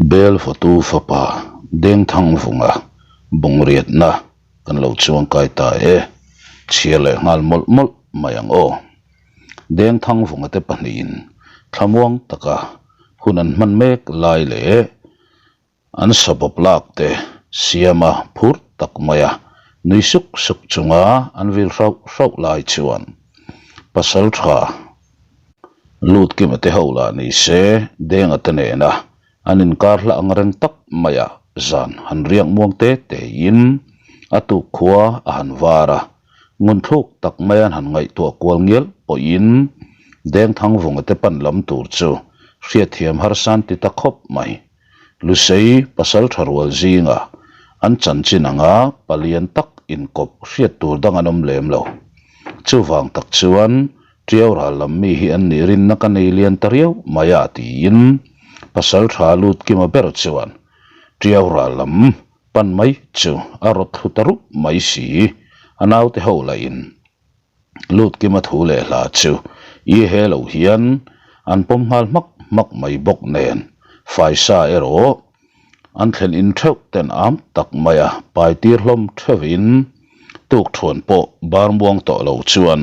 Bel fatu fapa Dengthangvunga bungriatna kan lo chuangkai ta e, chhiar leh nghal mawlh mawlh mai ang aw. Dengthangvunga te pahnihin thlamuang taka hun an hman mek lai leh An sabawp lak te siama phur tak maia nui suk suk chunga an vil hrauh hrauh lai chuan pasal tha lut kima te ho lah ni se Denga te nena an inkar hla ang reng tak maia zan han riak muang te te in a tuk khua a han var a, ngun thluk tak maia an han ngaihtuah kual ngial pawhin Dengthangvunga te pan lam tur chu hriatthiam harsan ti ta khawp mai. Lusei pasal tha rual zinga an chanchin anga palian tak inkawp hriat tur dang an awm lem lo. Chuvang tak chuan Tiau ral lam mi hi an nih rinna ka nei lian ta riau mai a tiin pasal tha lut kima ber chuan Tiau ral lam pan mai chu a rawt thlu ta rup mai si. A naute ho lahin Lut kima thu leh hla chu i he lo hian an pawm nghal hmak hmak mai bawk nen faisa erawh an thlen in theuh ten am tak mai a pai tir hlawm theuhin tuk thuan pawh bar muang tawh lo chuan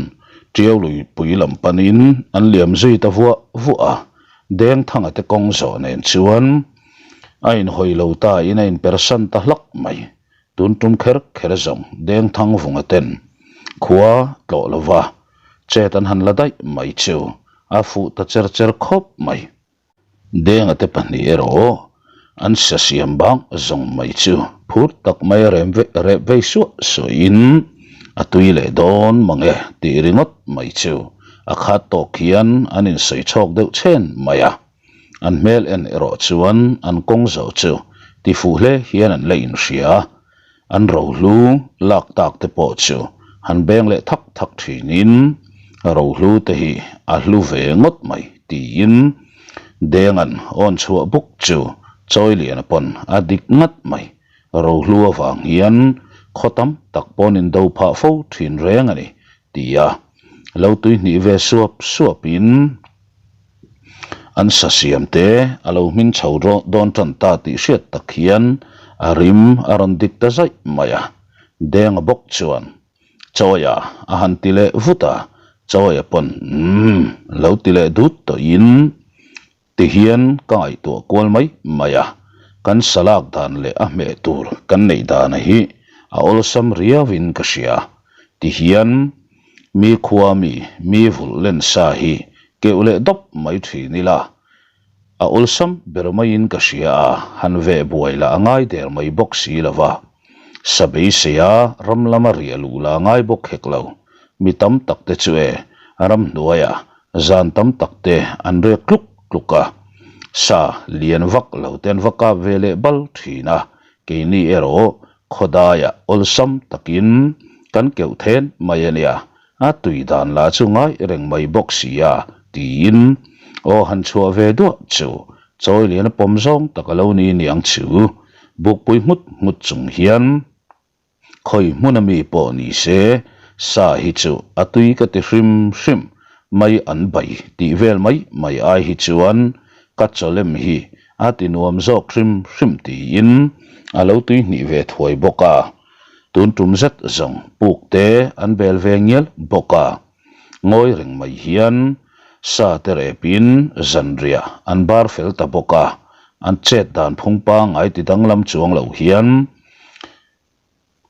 tiau lui pui lam panin an liam zui ta vuah vuah a, Dengthanga te kawng zawh nen chuan a inhawi lo ta in a inpersan ta hlak mai. Tun tum kher kher zawng Dengthang vunga ten khua tlawh lova chet an han la daih mai chu a fuh ta cher cher khawp mai. Denga te pahnih erawh an sa siam bang zawng mai chu phur tak mai a rem rep vei suah suah in a tui leh dawn mang e tih ringawt mai chu a khat tawk hian an insawi chhawk deuh chhen mai a. An hmel en erawh chuan an kawng zo chu ti fuh hle hian an la inhria. An rohlu lak tak te pawh chu han beng leh thak thak thinin rohlu te hi a hlu ve ngawt mai tiin Denga'n awn chhuah buk chu Chawiliana pawn a dik ngat mai. Rohlu avang hian khaw tam tak pawn in do phah fo thin reng a ni tia lo tuihnih ve suap suapin An sa siam te a lo hming chho dawn tan ta tih hriat tak hian a rim a rawn dik ta zaih mai a. Denga bawk chuan, Chawia a han ti leh vut a, Chawia pawn umm lo ti leh dut tawhin ti hian ka ngaihtuah kual mai mai a, kan sa lak dan leh a hmeh tur kan neih dana hi a awlsam riauin ka hria ti hian Mi khua mi, mi vulh len sa hi keuh leh dawp mai thin ila, a awlsam ber maiin ka hria a, han veh buai lah a ngai der mai bawk si lo va. Sa beiseia ram lama riah luh lah a ngai bawk hek lo. Mi tam tak te chu e, ramhnuaia zan tam tak te an rek tluk tluk a, sa lian vak lo te an va kap ve leh bal thin a, keini erawh Khawdaiah awlsam takin kan keuh then mai a nia, a tui dan lah chu ngai reng mai bawk si a, tiin aw han chhuah ve duah chu Chawiliana pawm zawng tak a lo ni niang chu bukpui nghut nghut chung hian khawi hmun ami pawh ni se sa hi chu a tui ka ti hrim hrim mai an bai tih vel mai mai ai hi chuan ka chawlem hi A ti nuam zawk hrim hrim tiin a lo tui hnih ve thuai bawk a. Tun tum zet zawng puk te an bel ve ngial bawk a. Ngawi reng mai hian sa te repin zanriah an bar fel ta bawk a. An chet dan phung pangngai ti danglam chuang lo hian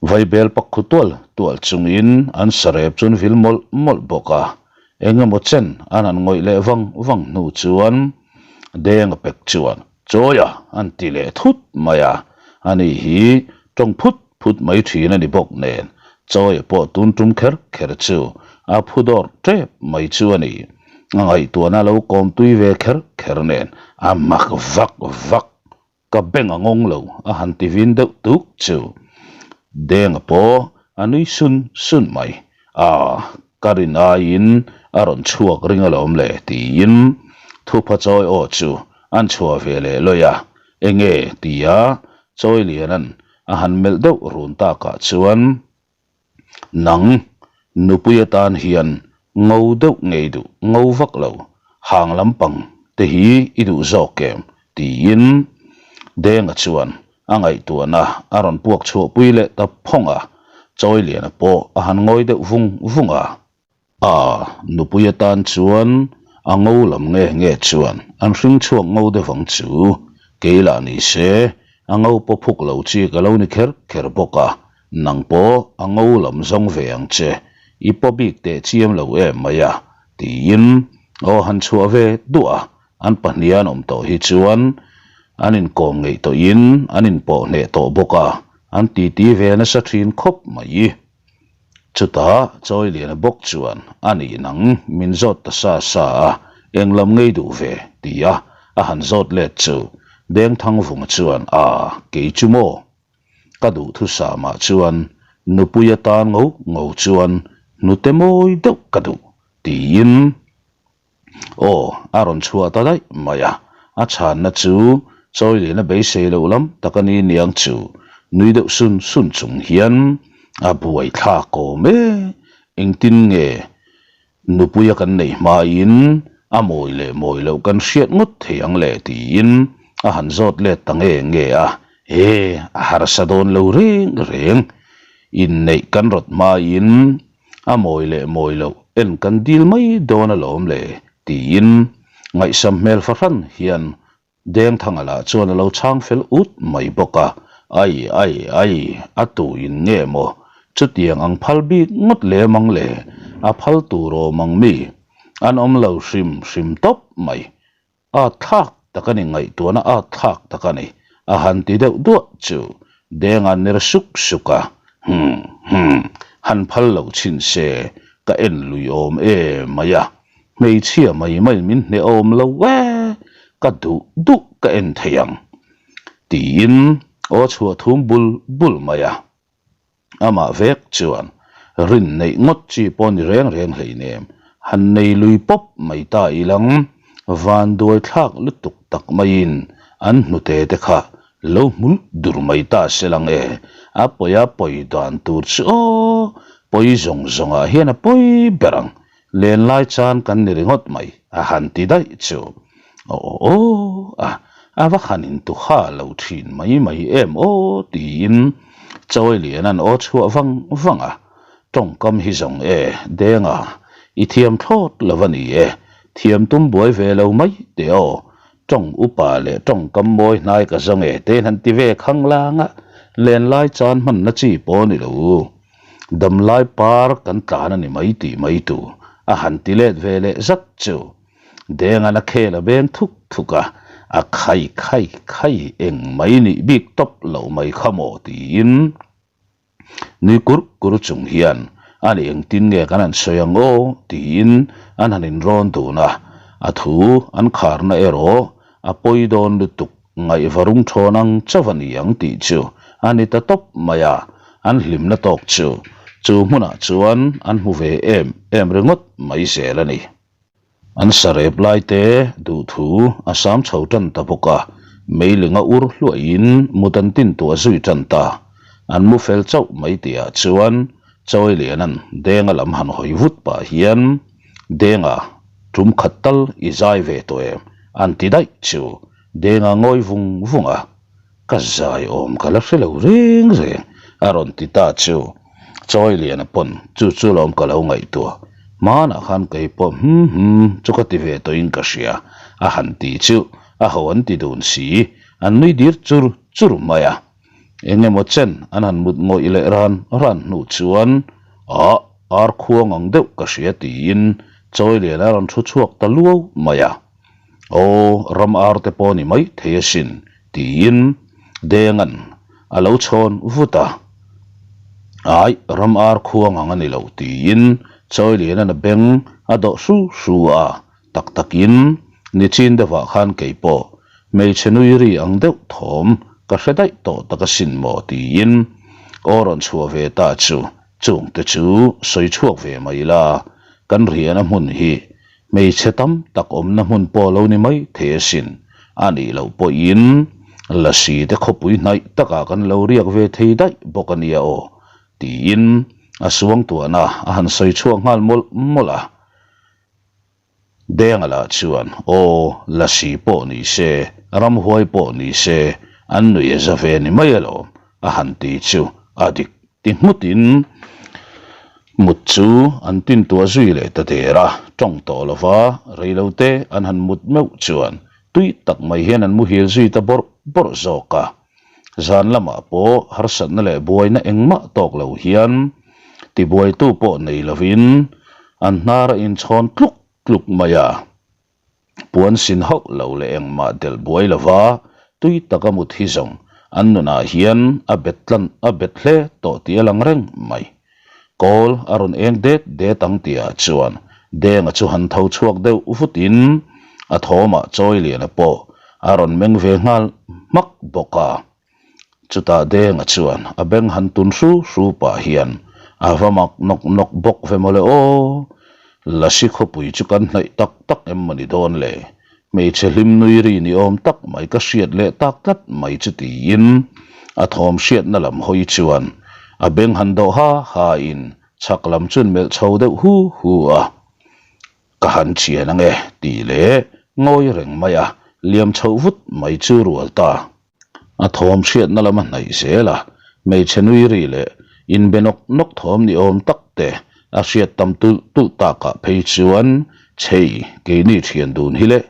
Vaibel pak khu tual tual chungin an sarep chu an vil mawlh mawlh bawk a, eng emaw chen an han ngawih leh vang vang hnu chuan Denga pek chuan Chawia an ti leh thut mai a, ani hi tawng phut phut mai thin a ni bawk nen Chawia pawh tun tum kher kher chu a phu dawr tep mai chu a ni. A ngaihtuahna lo kawm tui ve kher kher nen a mak vak vak. Ka beng a ngawng lo a han ti vin deuh tuk chu. Denga pawh a nui sun sun mai. A, ka rin aiin a rawn chhuak ring alawm le tiin thupha chawi aw chu an chhuah ve leh lawih a. Enge tia Chawiliana'n a han melh deuh run takah chuan Nang, nupui atan hian ngo deuh ngei duh, ngo vak lo, hang lampang te hi i duh zawk em? tiin. Denga chuan a ngaihtuahna a rawn puak chhuahpui leh ta phawng a, Chawiliana pawh a han ngawi deuh vung vung a. A nupui atan chuan a ngo lam nge nge chuan an hring chhuak ngo deuh ang chu, kei lah ni se a ngo pawh phuk lo chi ka lo ni kher kher bawk a, nang pawh a ngo lam zawng ve ang che, i paw bik teh chiam lo em mai a, tiin aw han chhuah ve duah a, an pahnihan awm tawh hi chuan an inkawm ngeih tawhin an inpawh hneh tawh bawk a, an titi ve nasa thin khawp mai. Chutah Chawiliana bawk chuan a nih nang min zawt ta sa sa a, eng lam ngei duh ve? ti a a han zawt let chu Dengthangvunga chuan a, kei chu maw? Ka duhthusam ah chuan nupui atan ngo ngo chuan hnute mawi deuh ka duh tiin Aw, a rawn chhuah ta daih mai a, a chhanna chu Chawiliana beisei loh lam tak a ni niang chu nui deuh sun sun chung hian a buai thlak awm e, engtin nge nupuia kan neih hmain a mawi leh mawi loh kan hriat ngawt thei ang le tiin a han zawt let ta nge nge a, e a harsa dawn lo reng reng, inneih kan rawt hmain A mawi leh mawi loh en kan dil mai dawn alawm le, tiin ngaihsam hmel fahran hian Dengthanga lah chuan a lo chhang fel ut mai bawk a. Ai ai ai, a tu in nge maw? Chutiang ang phal bik ngawt lem ang le, a phal tur awm ang mi? An awm lo hrim hrim tawp mai. A thlak tak a ni, ngaihtuahna a thlak tak a ni, a han ti deuh duah chu Denga ner suk suk a, Hum, hum, han phal loh chhin se, ka en lui awm e mai a, hmeichhia mai mai min hneh awm lo e, ka duh duh ka en thei ang, tiin aw chhuah thum bul bul mai a. Amah vek chuan rin neih ngawt chi pawh ni reng reng hleinem, han nei lui pawp mai ta ilang vanduai thlak lutuk tak maiin an hnute te kha lo hmul dur mai ta se lang e, a pawi a pawi dan tur chu aw, pawi zawng zawngah hian a pawi ber ang, Lenlai chan kan ni ringawt mai, a han ti daih chu. Aw aw aw a, a va han intuha lo thin mai mai em aw tiin Chawiliana'n aw chhuah vang vang a, tawngkam hi zawng e, Denga, i thiam thlawt lo a ni e, thiam tum buai ve lo mai teh aw, tawng upa leh tawngkam mawi hnai ka zawng e tein han ti ve khang lang a, lenlai chan hmanna chi pawh a ni lo. Damlai par kan tlan a ni mai tih mai tur a han ti let ve leh zat chu Denga'n a khel a beng thuk thuk a, a khai khai khai eng mai nih bik tawp loh mai kha maw tiin nui kur kur chung hian a ni engtin nge kan han sawi ang aw tiin an han inrawn dun a, a thu an kharna erawh a pawi dawn lutuk. Ngaihva rung thawn ang chauh a ni ang tih chu a ni ta tawp mai a, an hlimna tawk chu chu hmunah chuan an hmu ve em em ringawt mai zel a ni. An sarep lai te duhthu a sam chho tan ta bawk a, meiling a ur hluahin mut an tin tuah zui tan ta. An mu fel chauh mai tihah chuan Chawiliana'n Denga lam han hawi vut pah hian Denga tum khat tal i zai ve tawh em? an ti daih chu Denga ngawi vung vung a, ka zai awm ka la hre lo reng reng a rawn ti ta chu Chawiliana pawn chu chu lawm ka lo ngaihtuah hmanah khan kei pawh hum hum chu ka ti ve tawhin ka hria a han ti chu a ho an ti dun si an nui dir chur chur mai a. Eng emaw chen an han mut ngawih leh ran ran hnu chuan ah ar khuang ang deuh ka hria tiin Chawiliana a rawn thu chhuak ta luau mai a. Aw, ram ar te pawh ni mai thei asin, tiin Denga'n a lo chhawn vut a. Ai, ram ar khuang ang a ni lo, tiin Chawiliana'n a beng a dawh hru hru a. Tak takin, nichin deuhah khan kei pawh hmeichhe nui ri ang deuh thawm ka hre daih tawh tak asin maw, tiin aw rawn chhuah ve ta chu chungte chu sawi chhuak ve mai la, kan riahna hmun hi Hmeichhe tam tak awmna hmun pawh lo ni mai thei asin. A nih loh pawhin Lasi te khawpui hnaih takah kan lo riak ve thei daih bawk a nia aw, tiin a suangtuahna a han sawi chhuak nghal mawlh mawlh a. Denga lah chuan, Aw, Lasi pawh ni se, ramhuai pawh ni se, An nui a za ve ni mai alawm, a han ti chu a dik ti nghutin mut chu an tintuah zui leh ta der a, tawng tawh lova reilote an han mut meuh chuan tui tak mai hian an muhil zui ta bawrh bawrh zawk a. Zan lamah pawh harsatna leh buaina engmah tawk lo hian tibuaitu pawh nei lovin an hnar a inchhawn tluk tluk mai a. Puan sin hauh lo leh engmah delh buai lova tui taka mut hi zawng an nunah hian a bet tlan a bet hle tawh tih a lang reng mai. Kawl a rawn eng det det ang tihah chuan Denga chu han tho chhuak deuh vutin a thawmah Chawiliana pawh a rawn meng ve nghal hmak bawk a. Chutah Denga chuan a beng han tun hru hru pah hian a va mak nawk nawk bawk ve mawle aw. Lasi khawpui chu kan hnaih tak tak em maw ni dawn le? Hmeichhe hlim nui ri ni awm tak mai ka hriat leh tak tlat mai chu tiin a thawm hriatna lam hawi chuan a beng han dawh ha ha in chhak lam chuan melh chho deuh hu hu a. Ka han chian ange tih leh ngawi reng mai a liam chhoh vut mai chu rual ta. A thawm hriatna lam a hnaih zel a, hmeichhe nui ri leh inbe nawk nawk thawm ni awm tak te a hriat tam tulh tulh takah phei chuan chei keini thian dun hi le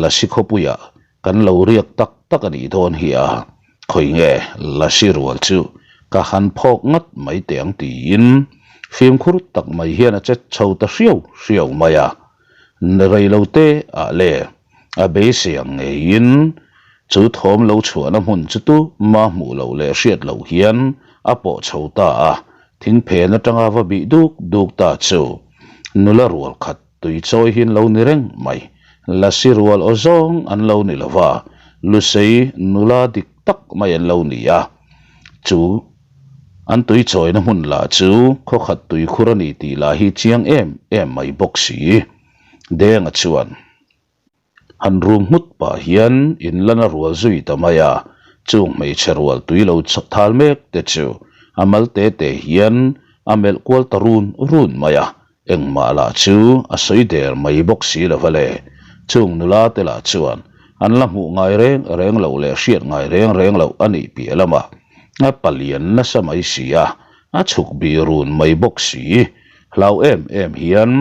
Lasi khawpuiah kan lo riak tak tak a nih dawn hi a, khawi nge Lasi rual chu ka han phawk ngat mai teh ang tiin fimkhur tak mai hian a che chho ta hriau hriau mai a, rei lo te ah le. A beisei ang ngeiin chu thawm lo chhuahna hmun chu tu ma hmuh loh leh hriat loh hian a pawh chho ta a, thing phen atanga va bih duk duk ta chu nula rual khat tui chawi hi an lo ni reng mai. Lasi rual aw zawng an lo ni lo va, Lusei nula dik tak mai an lo ni a, chu an tui chawina hmun lah chu khawkhat tuikhur a ni tih lah hi chiang em em mai bawk si. Denga chuan han rum nghut pah hian in lan a rual zui ta mai a, chung hmeichhe rual tui lo thal mek te chu a mal te te hian a melh kual ta run run mai a, engmah lah chu a sawi der mai bawk si lo va le. Chung nula te lah chuan an la hmuh ngai reng reng loh leh hriat ngai reng reng loh a nih piah lamah a palian nasa mai si a, a chhuk bih run mai bawk si. Hlau em em hian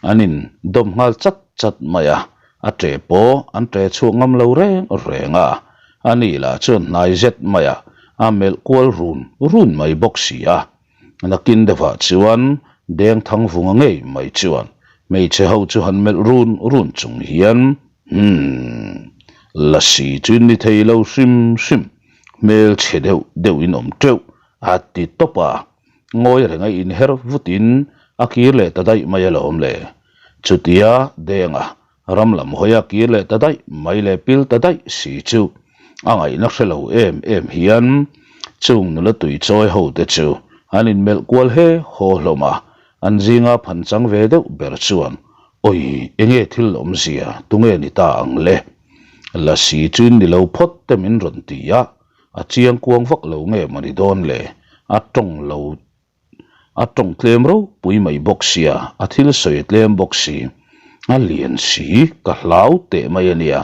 An in dawm nghal chat chat mai a, a ṭe pawh an ṭe chhuak ngam lo reng reng a, a ni lah chuan hnai zet mai a, a melh kual run run mai bawk si a. Nakin deuhah chuan Dengthang vunga ngei mai chuan hmeichhe ho chu han melh run run chung hian, Umm, lasi chu in ni thei lo hrim hrim, hmelchhe deuh deuh in awm teuh a ti tawp a. Ngawi reng a inher vutin a kir leh ta daih mai alawm le. Chutia Denga ram lam hawi a kir leh ta daih mai leh pil ta daih si chu a ngaihna hre lo em em hian chung nula tui chawi ho te chu an inmelh kual he haw hlawm a, an zinga phan chang ve deuh ber chuan Awi enge thil awmzia tunge ni ta ang le? Lasi chu in ni lo phawt te min rawn ti a, A chiang kuang vak lo nge mawni dawn le? A tawng lo, a tawng tlem ropui mai bawk sia, a thil sawi tlem bawk si, a lian si, ka hlau teh mai a nia,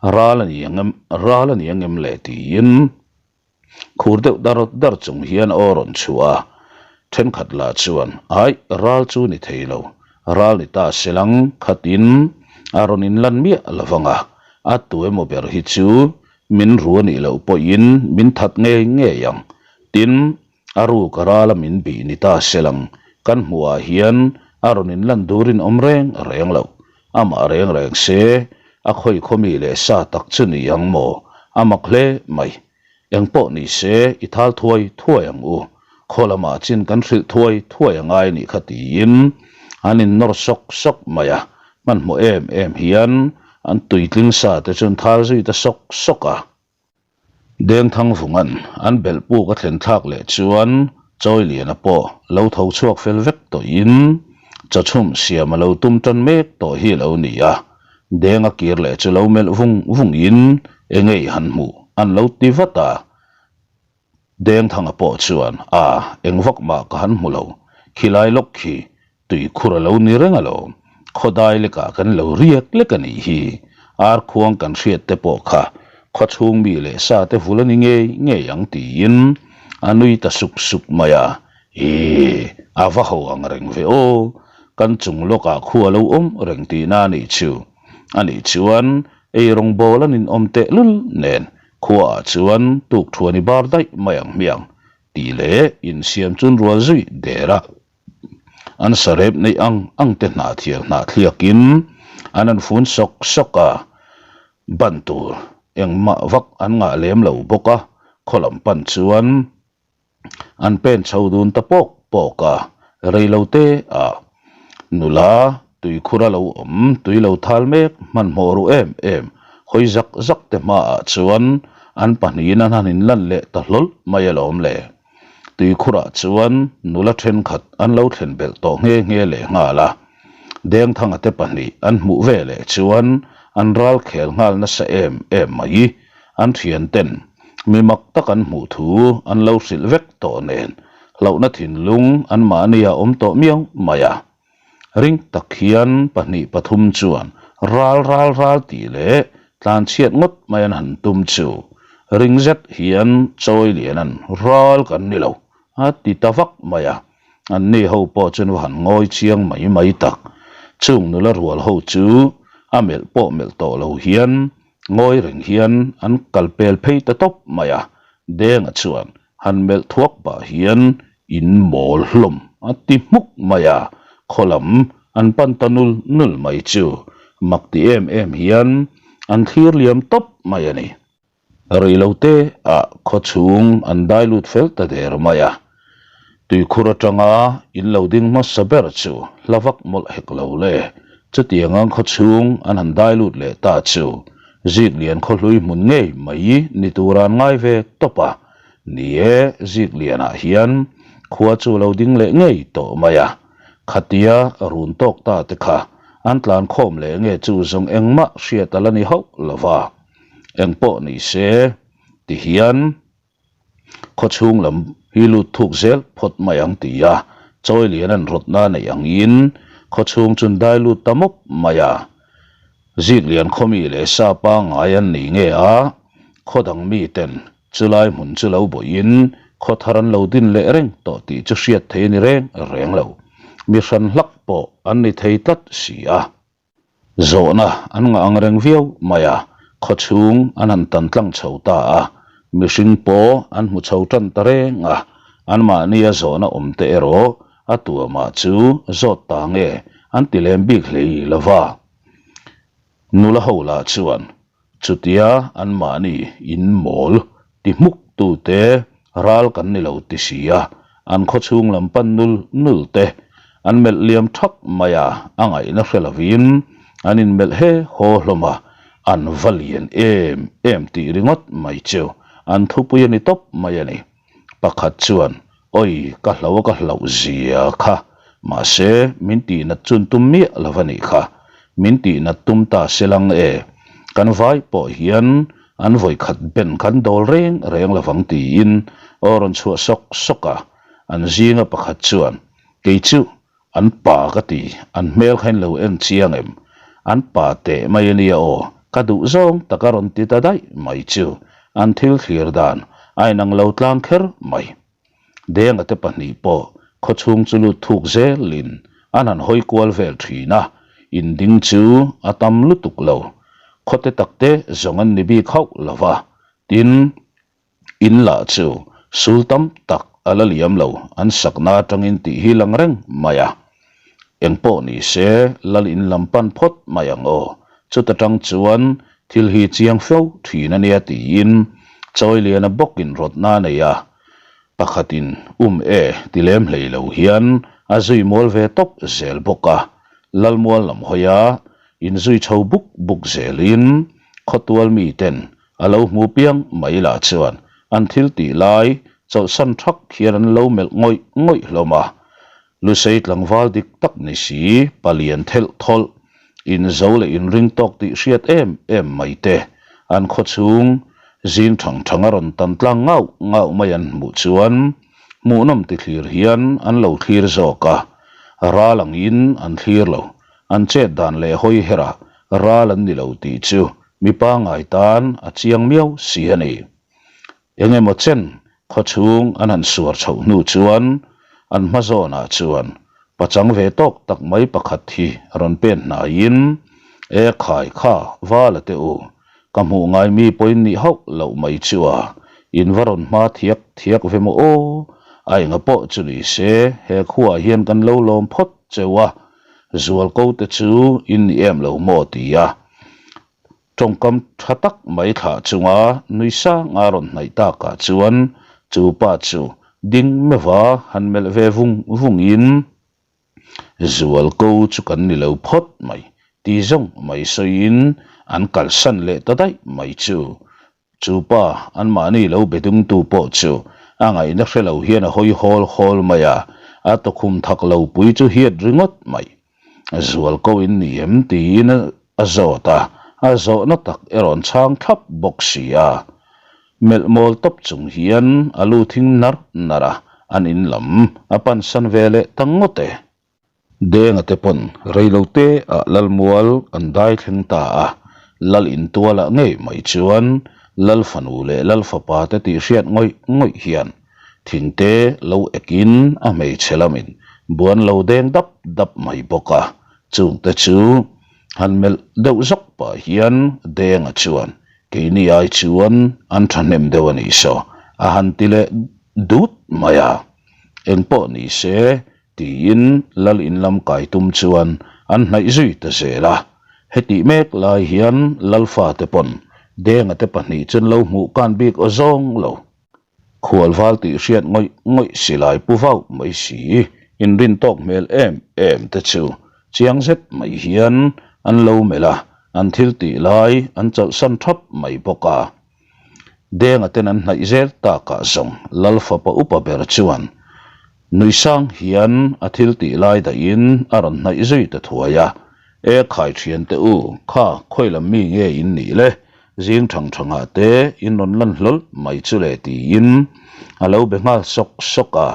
ral a ni ang em, ral a ni ang em le tiin khur deuh dar dar chung hian a aw rawn chhuah a, thenkhat lah chuan aih ral chu ni thei lo, ral ni ta se lang khatin a rawn inlan miah lo vang a, a tu emaw ber hi chu Min ru a nih loh pawhin min that ngei ngei ang. Tin, a ruk a ral a min bih ni ta se lang, kan hmuhah hian a rawn inlan durin awm reng reng loh. Amah reng reng se, a khawi khawmi leh sa tak chu ni ang maw? A mak hle mai. Eng pawh ni se, i thal thuai thuai ang u. Khaw lamah chin kan hrilh thuai thuai a ngai nih kha tiin an innawr sawk sawk mai a. Hmanhmawh em em hian an tuitling sa te chu an thal zui ta sawk sawk a. Dengthangvunga'n an belh puk a thlen thlak leh chuan Chawiliana pawh lo tho chhuak fel vek tawhin chawchhum siam a lo tum tan mek tawh hi a lo ni a. Deng a kir leh chu lo melh vung vungin engei han hmuh an lo ti vat a. Dengthanga pawh chuan, A, eng vak mah ka han hmu lo. Khilai lawk khi tuikhur a lo ni reng alawm. Khawdai lekah kan lo riak lek a nih hi. Ar khuang kan hriat te pawh kha. Khawchhung mi leh sa te vul a ni ngei ngei ang tiin a nui ta suk suk mai a. Ee, a va ho ang reng ve aw, kan chung lawkah khu a lo awm reng tihna a nih chu. A nih chuan ei rawngbawl an inawm tehlul nen khuaah chuan tukthuan i bar daih mai ang hmiang tih leh insiam chun rual zui der a. An sarep neih ang ang te hnahthial hnahthliakin an an fun sawk sawk a, ban tur engmah vak an ngah lem lo bawk a, khaw lam pan chuan an pen chho dun ta pawk pawk a, reilo te ah nula tuikhur a lo awm tui lo thal mek hmanhmawh ru em em hawi zak zak te hmaah chuan an pahnihin an han inlan leh ta hlawl mai alawm le. Tuikhurah chuan nula thenkhat an lo thlen belh tawh nghe nghe leh nghal a. Dengthanga te pahnih an hmuh ve leh chuan an ral khel nghal nasa em em mai. An thian ten mi mak tak an hmuh thu an lo hrilh vek tawh nen hlauhna thinlung an mahni a awm tawh miau mai a. Ring tak hian pahnih pathum chuan ral ral ral tih leh tlanchhiat ngawt mai an han tum chu ring zet hian chawi lian an ral kan ni lo a ti ta vak mai a, anni ho pawh chuan va han ngawi chiang mai mai tak. Chung nula rual ho chu a melh pawh melh tawh lo hian ngawi reng hian an kal pel phei ta tawp mai a, Denga chuan han melh thuak pah hian in mawl hlawm a ti hmuk mai a, khaw lam an pan ta nul nul mai chu mak ti em em hian an thlir liam tawp mai a ni. Rei lo te ah khaw chhung an dai lut fel ta der mai a, tuikhur atanga in lo ding hmasa ber chu hla vak mawlh hek lo le, chutiang ang khaw chhung an han dai lut leh ta chu Ziklian khawhlui hmun ngei mai ni tura an ngai ve tawp a, ni e, Ziklianah hian khua chu lo ding leh ngei tawh mai a, khatia run tawk ta te kha an tlan khawm leh nge chu zawng engmah hriat a la ni hauh lo va, engpawh ni se ti hian. Khaw chhung lam hi lut thuk zel phawt mai ang ti a, chawi lian an rawtna neih angin khaw chhung chun dai lut ta mawp mai a. Ziklian khaw mi leh sa pangngai an nih nge a, khaw dang mi ten chulai hmun chu lo bawhin khaw thar an lo din leh reng tawh tih chu hriat thei a ni reng reng lo. Mi hran hlak pawh an ni thei tlat si a. Zawhna an ngah ang reng viau mai a, khaw chhung an han tan tlang chho ta a, mihring pawh an hmu chho tan ta reng a, anmahnia zawhna awm te erawh a tuamah chu zawt ta nge an ti lem bik hlei lo va. Nula ho lah chuan Chutia anmahni in mawl ti hmuk tute ral kan ni lo ti si a, an khawchhung lam pan nul nul te an melh liam thak mai a, a ngaihna hre lovin an inmelh he haw hlawm a, an va lian em em tih ringawt mai chu an thupui a ni tawp mai a ni. Pakhat chuan, Oi, ka hlo a ka hlauh zia kha, mahse, min tihnat chun tum miah lo va nih kha. Min tihnat tum ta se lang e, kan vai pawh hian an vawikhat ben kan dawl reng reng lo vang tiin aw rawn chhuah sawk sawk a. An zinga pakhat chuan, Kei chu An pa ka ti, an hmel kha in lo en chiang em? An pa teh mai a nia aw, ka duh zawng tak a rawn ti ta daih mai chu an thil thlir dan a inang lo tlang kher mai. Denga te pahnih pawh khawchhung chu lut thuk zelin an han hawi kual vel thin a, in ding chu a tam lutuk lo. Khawte takte zawng an ni bik hauh lo va, tin, In lah chu sul tam tak a la liam lo, an sakna atangin tih hi lang reng mai a. Engpawh ni se lal in lam pan phawt mai ang aw, chuta tang chuan thil hi chiang fo thin a nia tiin Chawiliana bawkin rawtna a nei a, pakhatin um e ti lem hlei lo hian a zui mual ve tawp zel bawk a, Lalmual lam hawia inzui chho buk buk zelin khawtual miten A lo hmu piang mai lah chuan an thil tih lai chawlhsan thak hian an lo melh ngawih ngawih hlawm a. Lusei tlangval dik tak ni si, palian thelh thawlh, inzo leh inring tawk tih hriat em em mai te, an khawchhung zing thang thang a rawn tan tlang ngauh ngauh mai an hmuh chuan hmuhnawm ti thlir hian an lo thlir zawk a, ral angin an thlir lo, an chet dan leh hawi herah ral an ni lo tih chu. Mi pangngai tan a chiang miau si a ni. Eng emaw chen khawchhung an han suar chhoh hnu chuan an hma zawnah chuan pachang ve tawk tak mai pakhat hi rawn pen hnaiin, E khai kha, vala teh u, ka hmuh ngai mi pawhin nih hauh loh mai chu a, in va rawn hma thiak thiak ve maw aw, a enga pawh chu ni se he khuaah hian kan lo lawm phawt cheu a, zualko te chu in ni em lo maw ti a. Tawngkam tha tak mai thlah chunga nui sang a rawn hnaih takah chuan chu pa chu ding meuha han melh ve vung vungin, Zualko chu kan ni lo phawt mai ti zawng mai sawiin an kalsan leh ta daih mai chu. Chu pa anmahni lo be dungtu pawh chu a ngaihna hre lo hian a hawi hawl hawl mai a, a tukhum thak lo pui chu hiat ringawt mai. Zualko in ni em tiin a zawt a, a zawhna tak erawh an chhang thlap bawk si a. Melh mawl tawp chung hian a lu thing nar nar a, an in lam a pansan ve leh ta ngawt e. Denga te pawn reilote ah Lalmual an dai thleng ta a, Lal intualah ngei mai chuan Lal fanu leh Lal fapa te tih hriat ngawih ngawih hian thingte lo ekin a hmeichhe lamin buan lo deng dap dap mai bawk a, chungte chu han melh deuh zawk pah hian Denga chuan keini ai chuan an thahnem deuh a nih saw a han ti leh dut mai a, engpawh ni se Tiin Lal in lam kai tum chuan an hnaih zui ta zel a. Hetih mek lai hian Lal fate pawn Denga te pahnih chuan lo hmuh kan bik aw zawng lo. Khual val tih hriat ngawih ngawih silai pu vauh mai si, inrin tawk hmel em em te chu chiang zet mai hian an lo melh a, an thil tih lai an chawlhsan thap mai bawk a. Denga ten an hnaih zel takah zawng Lal fapa upa ber chuan nui sang hian a thil tih lai dahin a rawn hnaih zui ta thuai a, E khai thian te u, kha khawi lam mi nge in nih le, zing thang thangah te in rawn lan hlawl mai chu le tiin a lo be nghal sawk sawk a.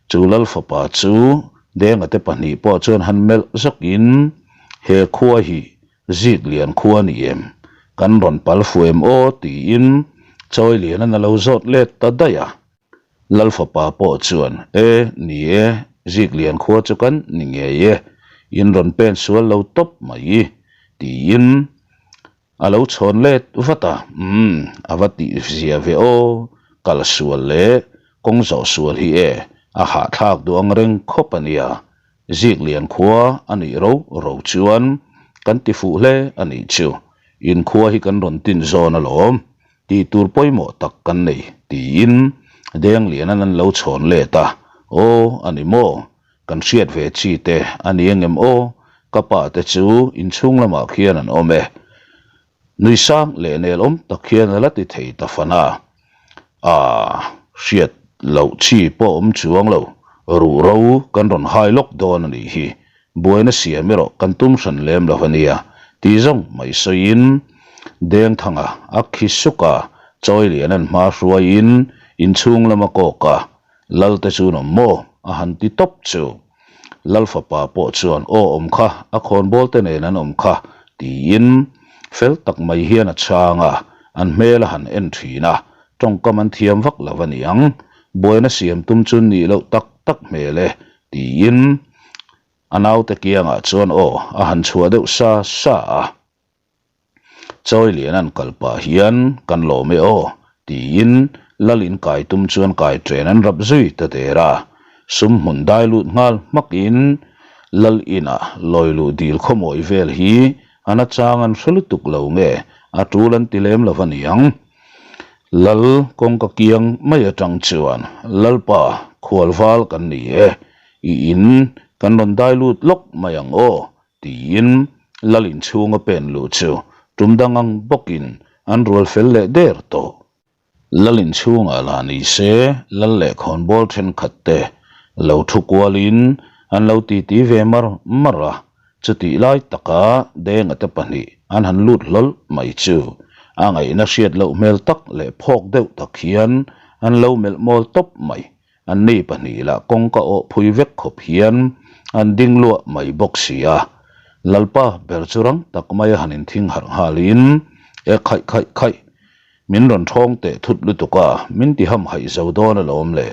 Chu Lal fapa chu Denga te pahnih pawh chuan han melh zawkin he khua hi Zik lian khua ni em? Kan rawn pal fu em aw? tiin Chawi Lianan a lo zawt let ta daih a. Lal fapa pawh chuan, E, ni e, Zik lian khua chu kan ni ngei e, in rawn pen sual lo tawp mai, tiin a lo chhawn let vat a. Umm, a va tih zia ve aw, kal sual leh kawng zawh sual hi e, a hahthlak duh ang reng khawp a nia, Zik lian khua a nih ro ro chuan kan ti fuh hle a nih chu. In khua hi kan rawn tin zawn alawm, tih tur pawimawh tak kan nei, tiin Deng Lianan an lo chhawn let a. Aw, a ni maw? Kan hriat ve chi te a ni engem aw? Ka pa te chu inchhung lamah khian an awm e. Nui sang leh nel awm tak hian a la ti thei ta fan a. Aaa, hriat loh chi pawh awm chuang lo, ruh ro kan rawn hai lawk dawn a nih hi, buaina siam erawh kan tum hran lem lo a nia, ti zawng mai sawiin Dengthanga a khi suk a, Chawi Lianan hma hruaiin inchhung lama kawk a, Lalte chu an awm maw? a han ti tawp chu. Lal fapa pawh chuan, Aw awm kha, a khawnbawl te nen an awm kha, tiin fel tak mai hian a chhang a, an hmel a han en thin a, tawngkam an thiam vak lo a niang, buaina siam tum chu nih loh tak tak hmel e, tiin a naute kiangah chuan aw a han chhuah deuh sa sa a. Chawi lian an kal pah hian kan lawm e aw tiin lal in kai tum chuan kai ṭen an rap zui ta der a, sum hmun dai lut nghal hmak in lal inah lawi luh dil khawmawi vel hi a na chang an hre lutuk lo nge a ṭul an ti lem lo a niang. Lal kawngka kiang mai aṭang chuan Lalpa khualval kan ni e, i in kan rawn dai lut lawk mai ang aw Tiin Lal inchhunga pen luh chu tum dang ang bawkin an rual fel leh der tawh. Lal inchhungah lah ni se Lal leh khawnbawl thenkhat te lo thu kualin an lo titi ve mar mar a, chutih lai taka Denga te pahnih an han lut hlawl mai chu a ngaihna hriat loh hmel tak leh phawk deuh tak hian an lo melh mawl tawp mai. An ni pahnih lah kawngka awh phui vek khawp hian an ding luah mai bawk si a. Lalpa ber chu rang tak maia han inthing harh nghalin. E khaih khaih khaih, min rawn thawng teh thut lutuk a, min ti hamhaih zo dawn alawm le.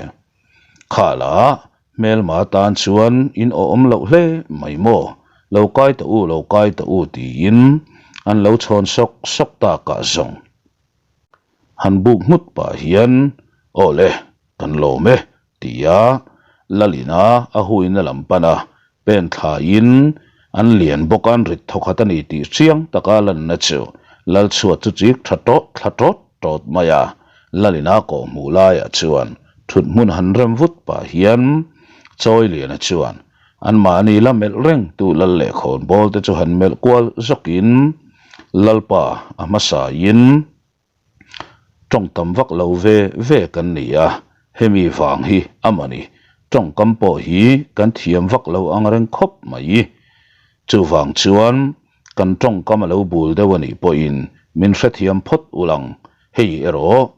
Khala, hmelma tan chuan in awm loh hle mai maw, lo kai ta u, lo kai ta u tiin an lo chhawn sawk sawk takah zawng. Han buk nghut pah hian, Aw le, kan lawm e, tia Lalina a huina lam pan a, pen thlaiin an lian bawk a, an rit thawkhat a ni tih chiang taka lanna chu Lalchhuat chu chik tha tawt thla tawt tawt mai a, Lalina kawh hmuh laiah chuan thut hmun han rem vut pah hian Chawiliana chuan anmahni la melh reng tu Lal leh khawnbawl te chu han melh kual zawkin Lalpa a hmasain Tawng tam vak lo ve ve kan ni a, hemi vang hi a mawni. Tawngkam pawh hi kan thiam vak lo ang reng khawp mai. Chuvang chuan kan tawngkam a lo bul deuh a nih pawhin min hrethiam phawt ul ang. Hei erawh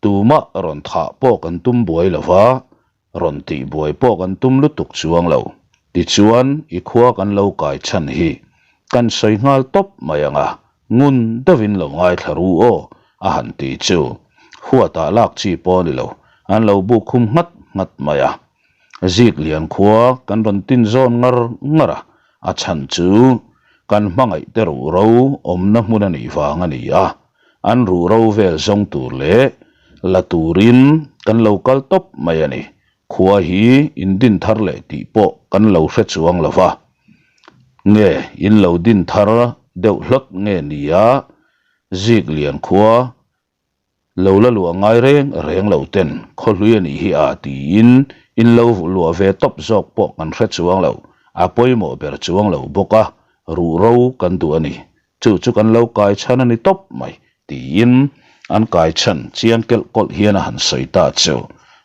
tumah rawn thah pawh kan tum buai lo va, Rawn tih buai pawh kan tum lutuk chuang lo. Tichuan i khua kan lo kai chhan hi kan sawi nghal tawp mai ang a, ngun deuhin lo ngaithla ru aw a han ti chu huatah lak chi pawh ni lo, an lo buk khum nghat nghat mai a. Zik lian khua kan rawn tin zawn ngar ngar a, a chhan chu kan hmangaih te ruhro awmna hmun a nih vang a ni a, An ruhro vel zawng tur leh la turin kan lo kal tawp mai a ni. Khua hi in din thar leh tih pawh kan lo hre chuang lo va. Nge in lo din thar deuh hlawt nge nia Ziklian khua lo la luah ngai reng reng lo ten khaw hlui a nih hi a tiin in lo luah ve tawp zawk pawh kan hre chuang lo. A pawimawh ber chuang lo bawk a, ruhro kan duh a ni. Chu chu kan lo kai chhan a ni tawp mai, tiin an kai chhan chiang kelh kawlh hian a han sawi ta chu.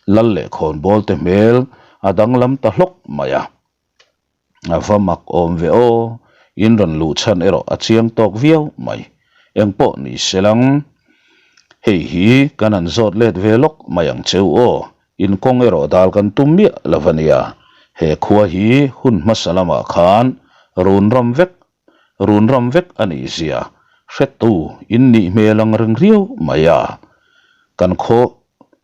Lal leh khawnbawl te hmel a danglam ta hlawk mai a. A va mak awm ve aw, in rawn luh chhan erawh a chiang tawk viau mai. Engpawh ni se lang, hei hi kan han zawt let ve lawk mai ang cheu aw, in kawng erawh dal kan tum miah lo a nia. He khua hi hun hmasa lamah khan run ram vek Run ram vek a nih zia hretu in nih hmel ang reng riau mai a, kan khaw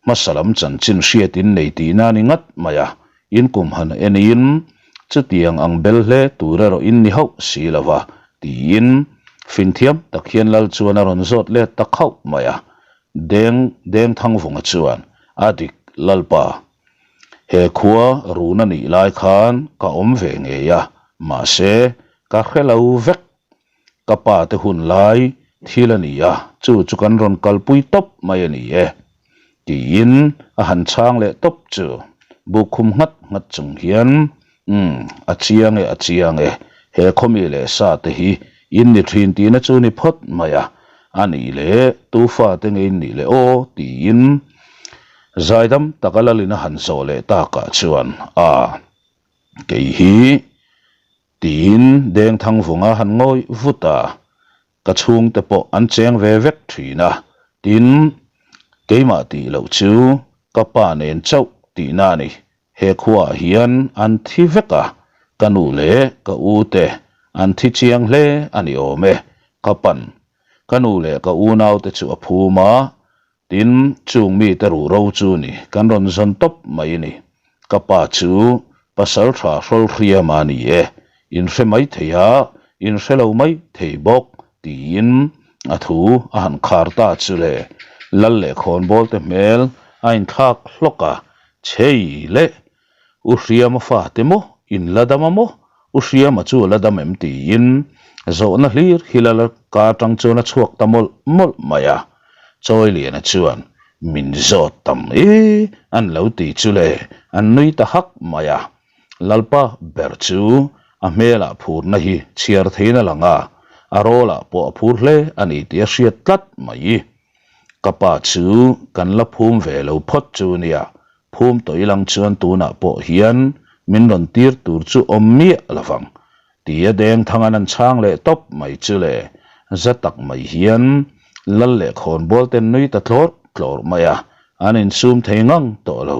hmasa lam chanchin hriat in nei tihna a ni ngat mai a, in kum han enin chutiang ang bel hle tur erawh in ni hauh si lo va, tiin finthiam tak hian Lal chuan a rawn zawt let ta khauh mai a, Deng Dengthangvunga chuan a dik Lalpa He khua run a nih lai khan ka awm ve ngei a, mahse ka hre lo vek. Ka pa te hun lai thil a ni a, chu chu kan rawn kalpui tawp mai a ni e, tiin a han chhang leh tawp chu. Buk khum nghat nghat chung hian, Umm, a chiang e, a chiang e, he khawmi leh sa te hi in ni thin tihna chu ni phawt mai a, a nih leh tu fate nge in nih leh aw, tiin Zaidam taka Lalin a han zawh leh takah chuan, A, kei hi, tiin Dengthangvunga han ngawi vut a, ka chhungte pawh an cheng ve vek thin a, tin, keimah tih loh chu ka pa nen chauh tihna a ni. He khuaah hian an thi vek a, ka nu leh ka u te an thi chiang hle a ni awm e, ka pan. Ka nu leh ka unaute chu a phum a, Tin, chung mite ruh ro chu ni, kan rawn zawn tawp mai ni. Ka pa chu pasal tha hrawl hriam a ni e, in hre mai thei a, in hre lo mai thei bawk, tiin a thu a han khar ta chu le. Lal leh khawnbawl te hmel a inthlak hlawk a, chhei le, U Hriama fate maw in la dam a maw? U Hriama chu a la dam em? tiin zawhna hlir hi la ka atang chuan a chhuak ta mawlh mawlh mai a. Chawiliana chuan min zawt tam e an lo ti chu le an nui ta hak mai a. Lalpa ber chu a hmelah phurna hi chhiar theiin a lang a, a rawlah pawh a phur hle a ni tih a hriat tlat mai. Ka pa chu kan la phum ve lo phawt chu nia, Phum tawh ilang chuan tunah pawh hian min rawn tir tur chu awm miah lovang, tia Dengthanga'n an chhang leh tawp mai chu le, za tak mai hian Lal leh Khawnbawl ten nui ta tlawrh tlawrh mai a, an insum thei ngang tawh lo.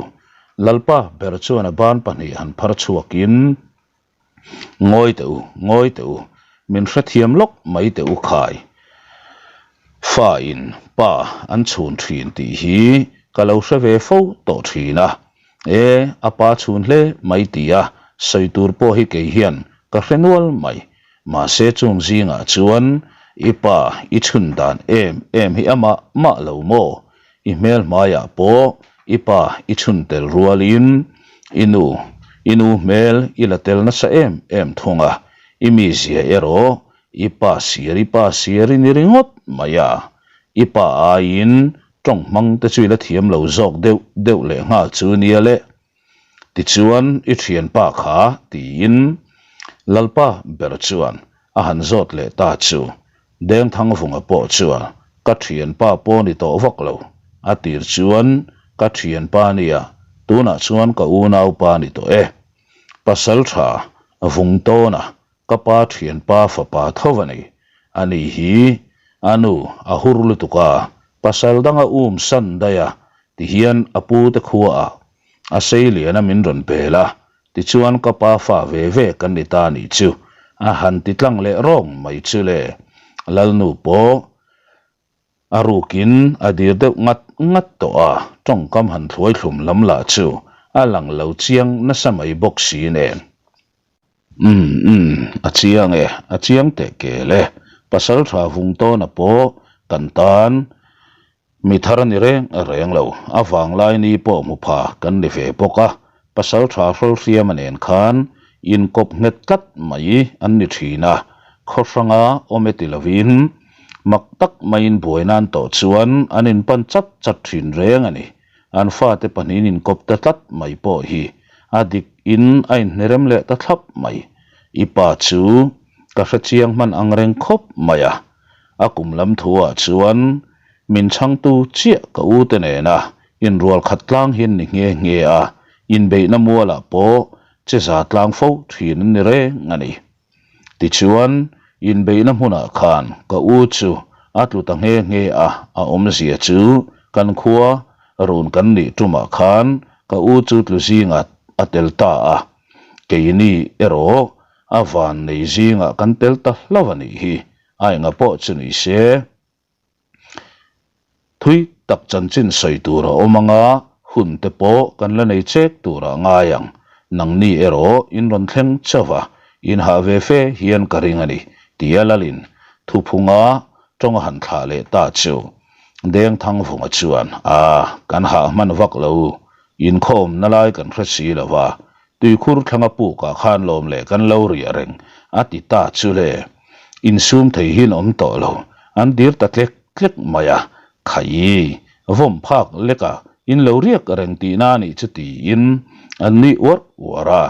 Lalpa ber chuan a ban pahnih han phar chhuakin, Ngawi teh u, ngawi teh u, min hrethiam lawk mai teh u khai. Fa in pa an chhun thin tih hi ka lo hre ve fo tawh thin a, e a pa chhun hle mai tia sawi tur pawh hi kei hian ka hre nual mai. Mahse chung zingah chuan i pa i chhun dan em em hi amah mah lo maw? I hmel hmaiah pawh i pa i chhun tel rualin i nu i nu hmel i la tel nasa em em thung a, i mizia erawh I pa sir, i pa sir i ni ringawt mai a, i pa aiin tawng hmang te chu i la thiam lo zawk deuh deuh leh nghal chu nia le. Tichuan i thianpa kha tiin Lalpa ber chuan a han zawt leh ta chu Dengthangvunga pawh chuan ka thianpa pawh ni tawh vak lo, a tir chuan ka thianpa nia, tunah chuan ka unaupa ni tawh e. Pasaltha Vungtawna Ka pa thianpa fapa tho a ni. Ani hi a nu a hur lutuk a, pasal danga um san daih a, tihian a pu te khuaah a sei lian a min rawn bel a, tichuan ka pa fa ve ve kan ni ta nih chu a han ti tlang leh rawng mai chu le. Lalnu pawh A rukin a dir deuh ngat ngat tawh a, tawngkam han thluai thlum lam lah chu a lang lo chiang nasa mai bawk si nen. Umm umm, a chiang e, a chiang teh kel e, Pasaltha Vungtawna pawh kan tan mi thar a ni reng reng lo, a vanglai ni pawh hmu pha kan ni ve bawk a, Pasaltha Hrawlhriama nen khan inkawp nghet tlat mai an ni thin a, khaw hranga awm e ti lovin mak tak maiin buai nan tawh chuan an inpan chat chat thin reng a ni. An fate pahnihin inkawp ta tlat mai pawh hi a dik in a inhnerem leh ta thlap mai. I pa chu ka hrechiang hman ang reng khawp mai a, a kum lam thu ah chuan min chhangtu chiah ka u te nena inrual khat tlang hian ni nghe nghe a, inbeihna mualah pawh che za tlang fo thin an ni reng a ni. Tichuan, inbeihna hmunah khan ka u chu a tlu ta nghe nghe a, a awmzia chu kan khua run kan nih tumah khan ka u chu tlu zingah a tel ta a, keini erawh a van nei zingah kan tel ta hlauh a nih hi, a enga pawh chu ni se. Thui tak chanchin sawi tur a awm anga hun te pawh kan la nei chek tur a ngai ang. Nangni erawh in rawn thleng chauh a, in hah ve fe hian ka ring a ni, tia Lalin thuphunga tawng a han thlah leh ta chu. Dengthangvunga chuan, A, kan hah hman vak lo, inkhawmna lai kan hre si lo va, Tuikhur thlanga pukah khan lawm leh kan lo riah reng, a ti ta chu le. Insum thei hian awm tawh lo, an dir ta tlek tlek mai a, Khaii, vawm phak leka in lo riak reng tihna a nih chu tiin an nui uar uar a.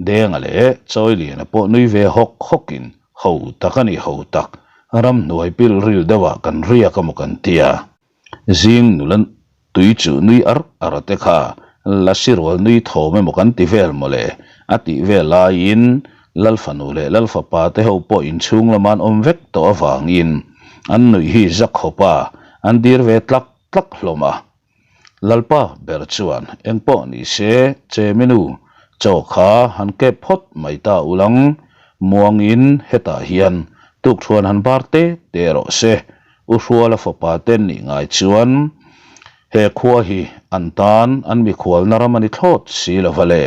Denga leh Chawiliana pawh nui ve hawk hawkin, Ho tak a ni ho tak, ramhnuai pilril deuhah kan riak a maw kan tia. Zing nula tui chu nui ar ar te kha Lasi rual nui thawm emaw kan ti vel mawle a tih vel laiin Lalfanu leh Lalfapa te ho pawh inchhung lama an awm vek tawh avangin an nuih hi za khawp a, an dir ve tlak tlak hlawm a. Lalpa ber chuan engpawh ni se Cheminu chaw kha han kep phawt mai ta ulang muangin hetah hian tukthuan han bar te te rawh se U Hruala fapa te nih ngai chuan he khua hi an tan an mikhualna ram a ni thlawt si lo va le,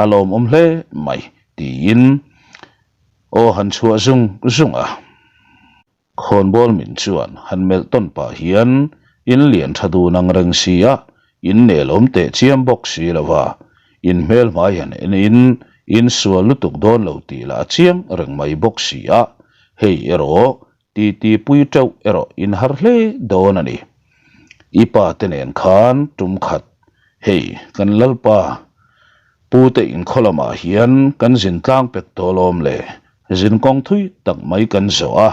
a lawmawm hle mai tiin aw han chhuah zung zung a. Khawnbawl min chuan han melh tawn pah hian in lian tha dun ang reng si a, in nelawm teh chiam bawk si lo va, in hmel hmai han en in in sual lutuk dawn lo tih lah a chiang reng mai bawk si a, hei erawh Titi pui teuh erawh in har hle dawn a ni. I pa te nen khan tum khat, hei kan Lalpa pu te inkhaw lamah hian kan zin tlang pek tawh lawm le, zin kawng thui tak mai kan zawh a,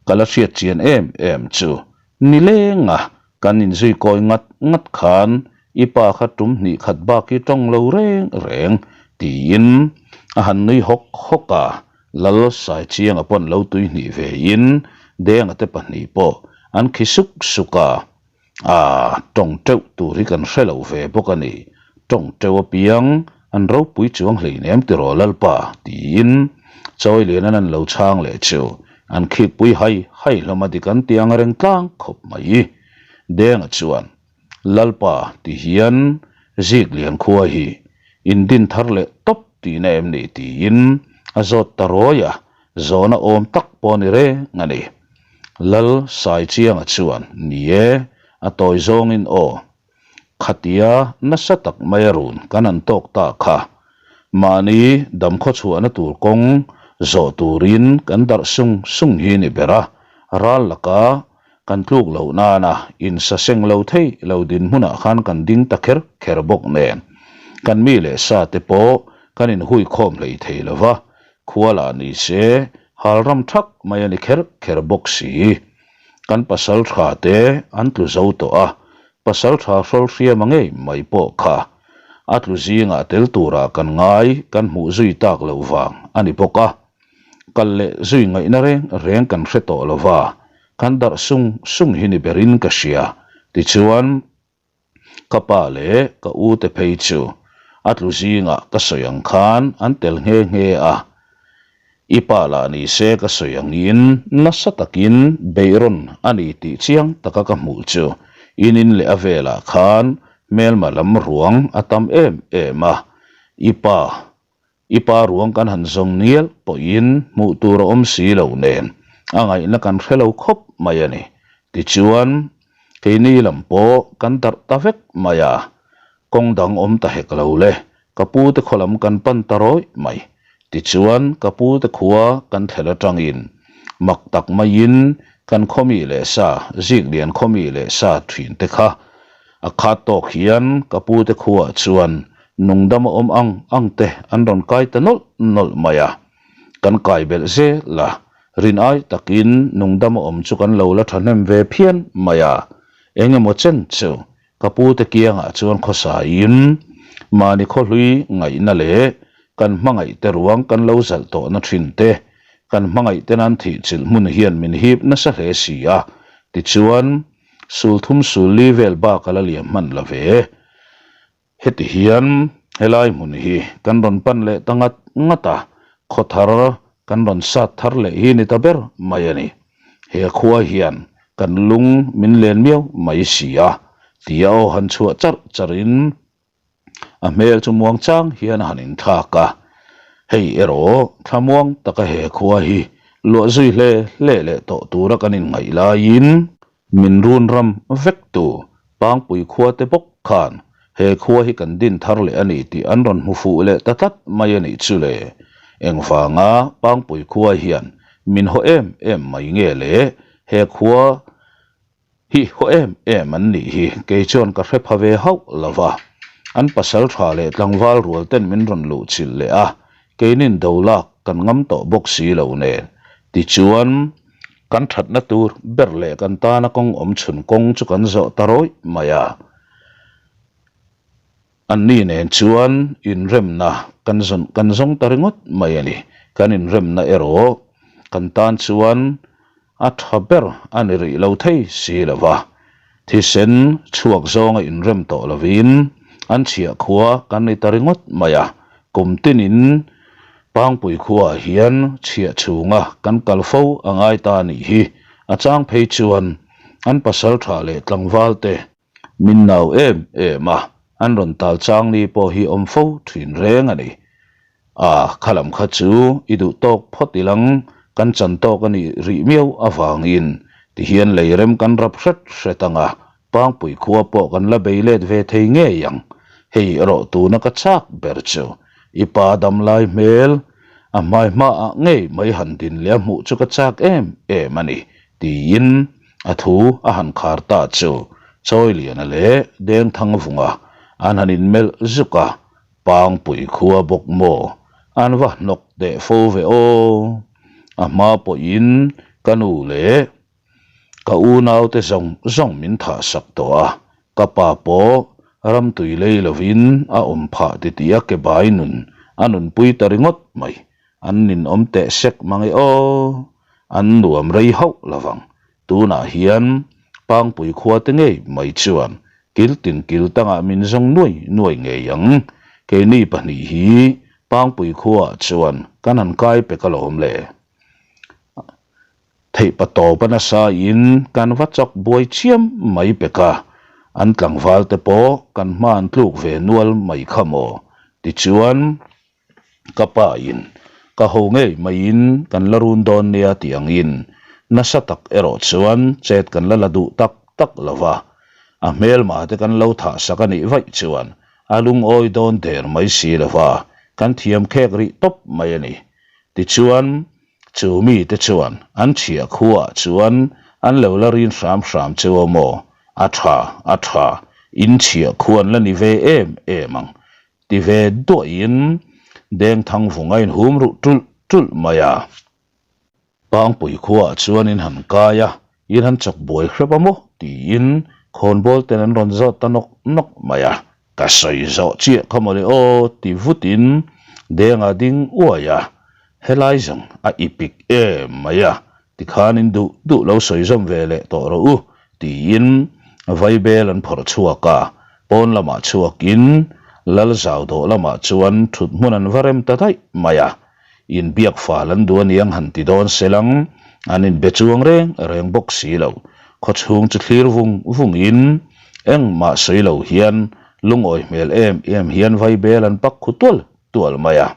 ka la hriat chian em em chu nilenga kan inzui kawi ngat ngat khan i pa kha tum hnih khat bak hi tawng lo reng reng tiin a han nui hawk hawk a. Lal Saichianga pawn lo tui hnih ve in Denga te pahnih pawh an khi suk suk a, Aaa, tawng teuh tur hi kan hre lo ve bawk a ni, tawng teuh apiang an ropui chuang hleinem tiraw Lalpa? tiin Chawilianan an lo chhang leh chu. An khikpui hai hai hlawm a dik an ti ang reng tlang khawp mai. Denga chuan, Lalpa ti hian Ziklian khua hi in din thar leh tawp tihna em ni tiin a zawt ta rawi a, zawhna awm tak pawh a ni reng a ni. Lal Saichianga chuan, Ni e, a tawi zawngin aw. Khatia nasa tak mai a run kan han tawk ta kha. Mahni damkhaw chhuahna tur kawng zawh turin kan darh sung sung hi ni ber a, ral laka kan tluk loh nana insaseng lo thei lo dinhmunah khan kan ding ta kher kher bawk nen kan mi leh sa te pawh kan inhui khawm hlei thei lo va, khua lah ni se hal ram thak mai a ni kher kher bawk si. Kan pasal tha te an tlu zo tawh a, pasal tha hrawl hriama ngei mai pawh kha a tlu zingah tel turah kan ngai kan hmuh zui tak loh vang a ni bawk a. Kal leh zui ngaihna reng reng kan hre tawh lo va, kan darh sung sung hi ni berin ka hria. Tichuan, ka pa leh ka u te phei chu a tlu zingah ka sawi ang khan an tel nghe nghe a. I pa lah ni se ka sawi angin nasa takin beihrawn a ni tih chiang taka ka hmuh chu in in leh a velah khan hmelma lam ruang a tam em em a. I pa I pa ruang kan han zawng nial pawhin hmuh tur a awm si lo nen a ngaihna kan hre lo khawp mai a ni. Tichuan, keini lam pawh kan darh ta vek mai a, kawng dang awm ta hek lo le, ka pu te khaw lam kan pan ta rawih mai. Tichuan, ka pu te khua kan thlel atangin mak tak maiin kan khawmi leh sa, Ziklian khawmi leh sa thin te kha A khat tawk hian ka pu te khuaah chuan nungdam a awm ang ang te an rawn kai ta nawlh nawlh mai a. Kan kai belh zel a, rin ai takin nungdam a awm chu kan lo la thahnem ve phian mai a. Eng emaw chen chu ka pu te kiangah chuan khawsaiin mahni khawhlui ngaihna leh kan hmangaih te ruang kan lo zalh tawhna thin te, kan hmangaih te nan thihchilh hmun hian min hip nasa hle si a. Tichuan. Sul thum sul li vel bak a la liam hman lo ve. Heti hian helai hmun hi kan rawn pan leh ta ngat ngat a, khaw thar kan rawn sat thar leh hi ni ta ber mai a ni. He khua hian kan lung min len miau mai si a, tia aw han chhuah charh charh in, A hmel chu muang chang hian a han inthlak a, hei erawh thlamuang taka he khua hi luah zui hle hle leh tawh tura kan inngaih laiin min run ram vek tu Pangpui khua te bawk khan he khua hi kan din thar leh a ni tih an rawn hmu fuh leh ta tlat mai a nih chu le. Engvanga Pangpui khua hian min haw em em mai nge le he khua Hi haw em em an nih hi kei chuan ka hre pha ve hauh lo va, an pasal tha leh tlangval rual ten min rawn luh chilh leh a, keinin do lak kan ngam tawh bawk si lo nen. Tichuan, kan thatna tur ber leh kan tana kawng awm chhun kawng chu kan zawh ta rawih mai a. Anni nen chuan inremna kan zawn kan zawng ta ringawt mai a ni. Kan inremna erawh kan tan chuan a tha ber a ni rih lo thei si lo va. Thisen chhuak zawnga inrem tawh lovin an chhiah khua kan ni ta ringawt mai a. Kum tinin Pangpui khuaah hian chhiah chhunga kan kal fo a ngai ta a nih hi. A chang phei chuan an pasal tha leh tlangval te Min nau em em a, an rawn tal chang ni pawh hi awm fo thin reng a ni. A, khalam kha chu i duh tawk phawt ilang, kan chan tawk a nih rih miau avangin tihian lei rem kan rap hret hret ang a, Pangpui khua pawh kan la bei let ve thei ngei ang. Hei erawh tuna ka chak ber chu i pa dam lai hmel, a hmai hmaah ngei mai han din leh a hmuh chu ka chak em em a ni, tiin A thu a han khar ta chu Chawiliana leh Dengthangvunga an han inmelh zuk a, Pangpui khua bawk maw an va hnawk teh fo ve aw. A hma pawhin ka nu leh ka unaute zawng zawng min thahsak tawh a, ka pa pawh ramtui lei lovin a awm phah titih a ke bai nun a nunpui ta ringawt mai. An ninawm teh sek mang e aw. An nuam rei hauh lovang. Tunah hian Pangpui khua te ngei mai chuan kil tin kil tangah min zawng nuai nuai ngei ang. Keini pahnih hi Pangpui khuaah chuan kan han kai pek alawm le. Theihpatawp a nasa in kan va chak buai chiam mai pek a, an tlangval te pawh kan hma an tluk ve nual mai kha maw? Tichuan, ka pa in ka ho ngei maiin kan la run dawn nia tih angin nasa tak erawh chuan chet kan la la duh tak tak lo va, a hmelma te kan lo thah sak a nih vaih chuan a lungawi dawn der mai si lo va, kan thiam khek rih tawp mai a ni. Tichuan, Chu mite chuan an chhiah khuaah chuan an lo la rin hram hram cheu a maw? A tha, a tha, in chhiah khu an la ni ve em em ang, ti ve duahin Dengthangvung a inhum ruh ṭulh ṭulh mai a. Pangpui khuaah chuan in han kai a, in han chawk buai hrep a maw? tiin khawnbawl ten an rawn zawt ta nawk nawk mai a. Ka sawi zawh chiah kha mawle aw ti vutin Denga ding uai a, helai zawng a ipik em mai a, tikhan in duh duh lo sawi zawm ve leh tawh rawh u tiin vaibel an phawrh chhuak a, pawn lamah chhuakin Lalzau dawh lamah chuan thut hmun an va rem ta daih mai a. Inbiak fal an duh aniang han ti dawn selang, an inbe chuang reng reng bawk si lo. Khawchhung chu thlir vung vungin engmah sawi lo hian lungawi hmel em em hian vaibel an pak khu tual tual mai a.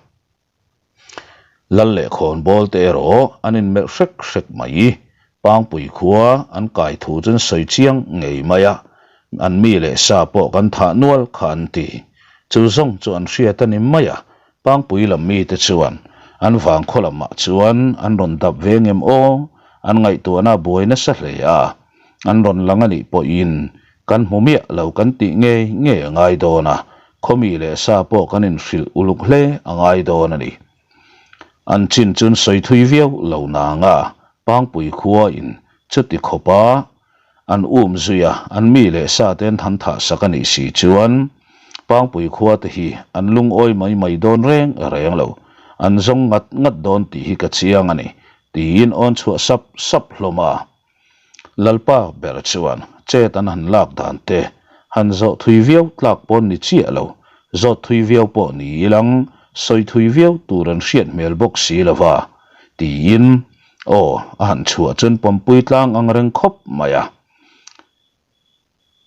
Lal leh khawnbawl te erawh an inmelh hrek hrek mai. Pangpui khua an kai thu chu an sawi chiang ngei mai a, an mi leh sa pawh kan thah nual kha an ti. Chu zawng chu an hriat a ni mai a, Pangpui lam mite chuan an vangkhaw lamah chuan an rawn dap ve ngem aw, an ngaihtuahna a buai nasa hle a, an rawn lang a nih pawhin kan hmu miah lo kan tih ngei ngei a ngai dawn a, khawmi leh sa pawh kan inhrilh uluk hle a ngai dawn a ni. An chin chun sawi thui viau lo nang a, Pangpui khua in chuti khawpa an um zui a, an mi leh sa te an han thah sak a nih si chuan Pangpui khua te hi an lungawi mai mai dawn reng reng lo, an zawng ngat ngat dawn tih hi ka chiang a ni, tiin awn chhuah sap sap hlawm a. Lalpa ber chuan chet an han lak dan te han zawh thui viau tlak pawn ni chiah lo, zawt thui viau pawh ni ilang sawi thui viau tur an hriat hmel bawk si lo va, tiin aw a han chhuah chuan pawmpui tlang ang reng khawp mai a.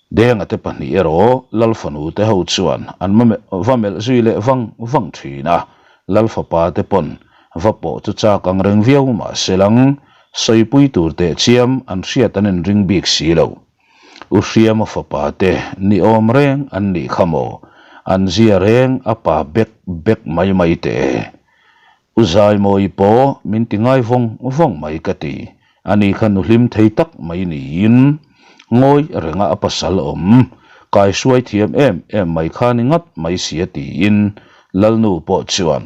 Denga te pahnih erawh Lal fanu te ho chuan an va melh zui leh vang vang thin a, Lal fapa te pawn va pawh chu chak ang reng viau mah se lang sawipui tur teh chiam an hriat an inring bik si lo. U Hriama fapa te ni awm reng an nih kha maw, an zia reng a pa bek bek mai mai teh e. U Zaimawi pawh min ti ngai vawng vawng mai ka ti. Ani kha nu hlim thei tak mai niin ngawi renga a pasal awm kai hruai thiam em em mai kha ni ngat mai sia tiin Lalnu pawh chuan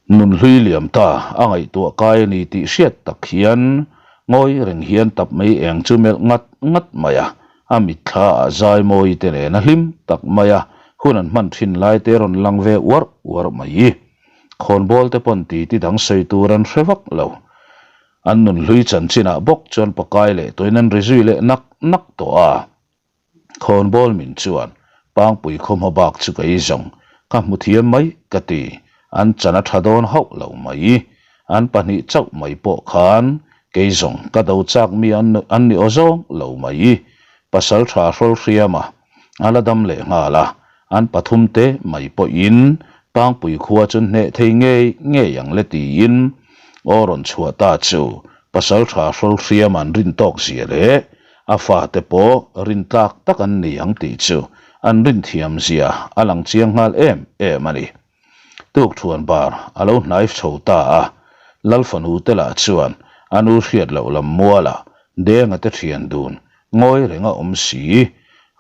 nunhlui liam ta a ngaihtuah kai a ni tih hriat tak hian ngawi reng hian tap mai eng chu melh ngat ngat mai a. A mitthla ah Zaimawi te nen a hlim tak mai a, hun an hman thin lai te rawn lang ve uar uar mai. Khawnbawl te pawn titi dang sawi tur an hre vak lo. An nunhlui chanchin ah bawk chuan pakai leh tuin an ri zui leh nak nak tawh a. Khawnbawl min chuan Pangpui khaw hma bak chu ka i zawng, ka hmu thiam mai ka ti. An chan a tha dawn hauh lo mai. An pahnih chauh mai pawh khan kei zawng ka do chak mi an an ni aw zawng lo mai. Pasal tha hrawl hriam a, a la dam leh nghal a, an pathum te mai pawhin Pangpui khua chu hneh thei ngei ngei ang le tiin aw rawn chhuah ta chu pasal tha hrawl hriam an rin tawk zia leh a fate pawh rin tlak tak an ni ang tih chu an rin thiam zia a lang chiang nghal em em a ni. Tukthuan bar a lo hnaif chho ta a, Lal fanu te lah chuan a nu hriat loh lam mualah Denga te thian dun ngawi reng a awm si,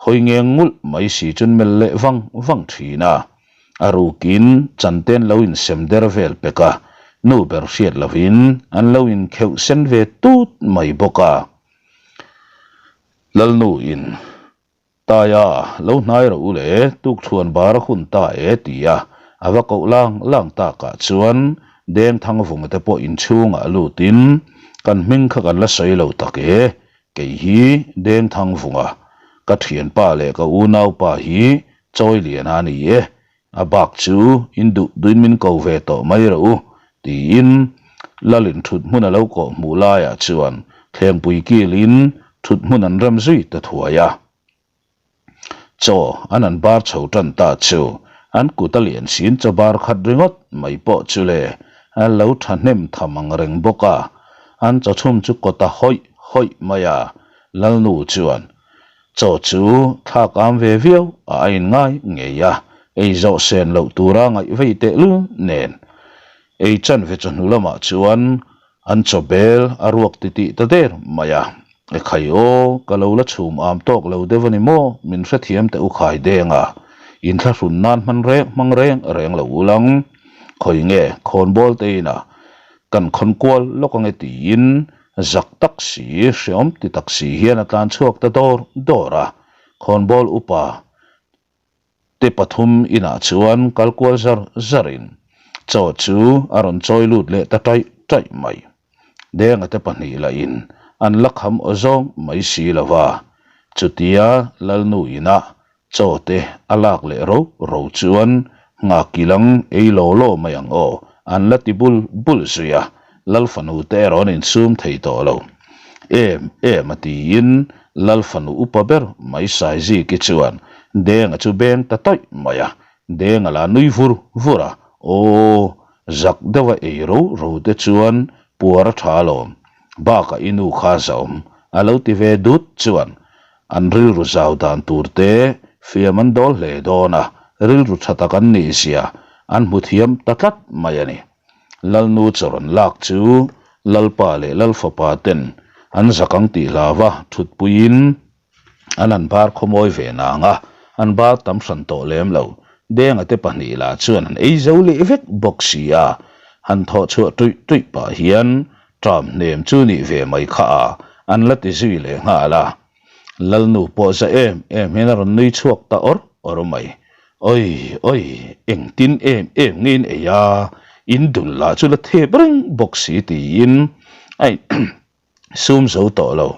hawi ngeng ngulh mai si chun melh leh vang vang thin a. A rukin chanten lo insem der vel pek a, nu ber hriat lovin an lo inkheuh sen ve tut mai bawk a. Lalnu in Taia, lo hnai rawh u le, tukchhuan bar a hun ta e, ti a, a va koh lang lang takah chuan Dengthangvunga te pawh inchhungah lutin, Kan hming kha kan la sawi lo tak e, kei hi Dengthangvunga, ka thianpa leh ka unaupa hi Chawiliana a ni e, A bak chu in duh duin min ko ve tawh mai rawh u, tiin. Lalin thut hmun a lo kawh hmuh laiah chuan thlengpui kilin thut hmun an rem zui ta thuai a. Chaw an an bar chho tan ta chu an kut a lian sin chaw bar khat ringawt mai pawh chu le a lo thahnem tham ang reng bawk a, an chaw chhum chu kawt a hawih hawih mai a, Lalnu chuan chaw chu thlak am ve viau a a inngai ngei a, ei zawh sen loh tura ngaih vei tehlul nen ei chanve chawhnu lamah chuan An chaw bel a ruak titih ta der mai a, Ekhai aw, ka lo la chhum am tawk lo deuh a ni maw, min hrethiam teh u khai deng a, inthlahrun nan hman reng hmang reng reng lo ulang, khawi nge khawnbawl te inah kan khawn kual lawk ange tiin zak tak si, hreawm ti tak si hian a tlan chhuak ta dawr dawr a, khawnbawl upa Te pathum inah chuan kal kual zar zarin chaw chu a rawn chawi lut leh ta taih taih mai. Denga te pahnih lahin an la kham aw zawng mai si lo va, chutia Lalnu inah chaw te a lak leh ro ro chuan nghakkilang ei law law mai ang aw an la ti bul bul zui a, Lalfanu te erawh an insum thei tawh lo. Em em a tiin Lalfanu upa ber mai Saiziki chuan Denga chu beng ta tawih mai a, Denga la nui vur vur a, Aw, zak deuha ei ro ro te chuan puar a tha alawm, bakah i nu kha zaawm a lo ti ve dut chuan an rilru zau dan tur te fiam an dawl hle dawn a, rilru tha tak an nih zia an hmu thiam ta tlat mai a ni. Lalnu chaw rawn lak chu Lalpa leh Lalfapa ten an zak ang tih hlauva thutpuiin an an bar khawmawi ve nang a, an bar tam hran tawh lem lo. Denga te pahnih lah chuan an ei zo leh vek bawk si a, han thawh chhuah tuih tuih pah hian ṭam hnem chu nih ve mai kha a, an la ti zui leh nghal a. Lalnu pawh za em em hian a rawn nui chhuak ta awr awr mai. Oi oi, engtin em em nge in ei a, in dul lah chu la thep reng bawk si tiin a sum zo tawh lo.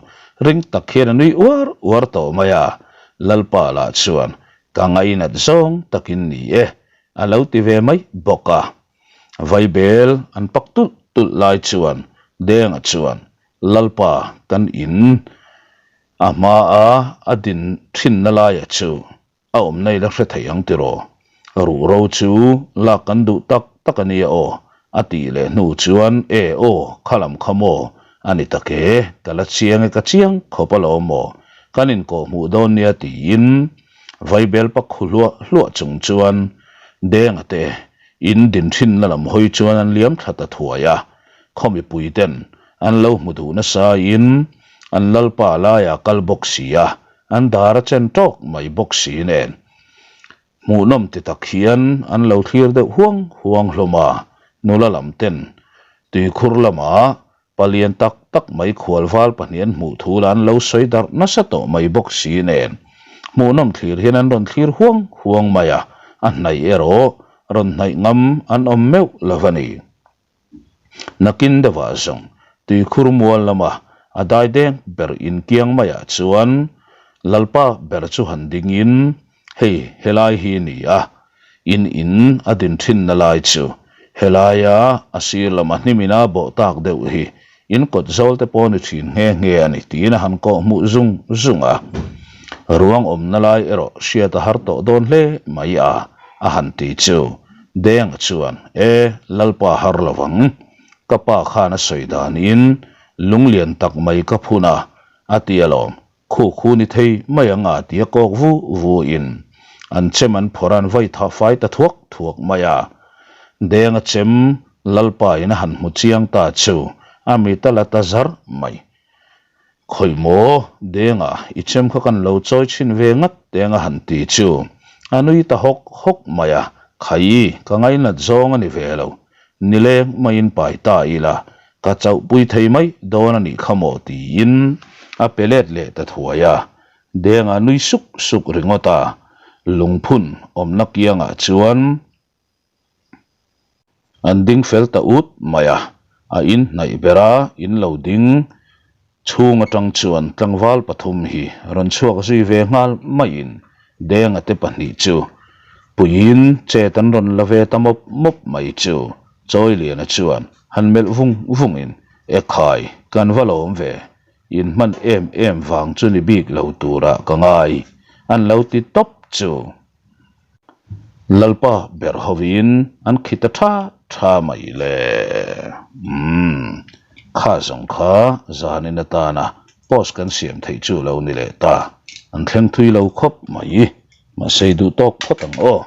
Ring tak hian a nui uar uar tawh mai a, Lalpa lah chuan ka ngainat zawng takin ni e a lo ti ve mai bawk a. Vaibel an pak tulh tulh lai chuan Denga chuan Lalpa kan in a hma a a din thinna laia chu a awmna ila hre thei ang tiraw? Ruhro chu lak kan duh tak tak a nia aw a tih leh hnu chuan e aw kha lam kha maw a ni tak e ka la chiang e ka chiang khawp alawm maw kan inkawh hmuh dawn nia tiin Vaibel pak khu hluah hluah chung chuan Denga te in din thinna lam hawi chuan an liam thla ta thuai a. Khaw mipui ten an lo hmu duh nasa in an lalpa laia kal bawk si a, an dar a chen tawk mai bawk si nen hmuhnawm ti tak hian an lo thlir deuh huang huang hlawm a, nula lam ten tuikhur lamah palian tak tak mai khual val pahnih an hmuh thu lah an lo sawi darh nasa tawh mai bawk si nen hmuhnawm thlir hian an rawn thlir huang huang mai a, a hnaih erawh rawn hnaih ngam an awm meuh lo va ni. Nakin deuhah zawng tuikhur mual lama a daideng ber inkiang maiah chuan Lalpa ber chu han dingin hei helai hi ni a, in in a din thinna lai chu helaia a sir lama hnimina bawh tak deuh hi in kawt zawl te pawh ni thin nghe nghe a ni tiin a han kawh hmuh zung zung a. Ruang awmna lai erawh hriat a har tawh dawn hle mai a, a han ti chu Denga chuan, E, Lalpa har lo vang. Ka pa khan a sawi danin lunglian tak mai ka phun a, a ti alawm. Khu khu ni thei mai ang a ti a kawk vu vu in an chem an phawrh a an vai tha fai ta thuak thuak mai a. Denga chem Lalpa in a han hmu chiang ta chu a mit a la ta zar mai. Khawi maw Denga i chem kha kan lo chawi chhin ve ngat teng a han ti chu a nui ta hawk hawk mai a, Khai ka ngainat zawng a ni ve lo. Nileng maiin pai ta ila, ka chauhpui thei mai dawn a nih kha maw tiin a pe let leh ta thuai a. Denga nui suk suk ringawt a, lungphun awmna kiangah chuan an ding fel ta ut mai a, a in hnaih ber a, in lo ding chhung atang chuan tlangval pathum hi rawn chhuak zui ve nghal maiin Denga te pahnih chu puiin chet an rawn la ve ta mawp mawp mai chu. Chawiliana chuan han melh vung vungin, E khai, kan va lawm ve, in hman em em vang chu ni bik lo turah ka ngai, an lo ti tawp chu. Lalpa ber hovin an khi ta tha tha mai le. Umm, kha zawng kha zanin atana post kan siam theih chu lo ni leh ta, an thleng thui lo khawp mai. Mahse i duh tawk phawt ang aw.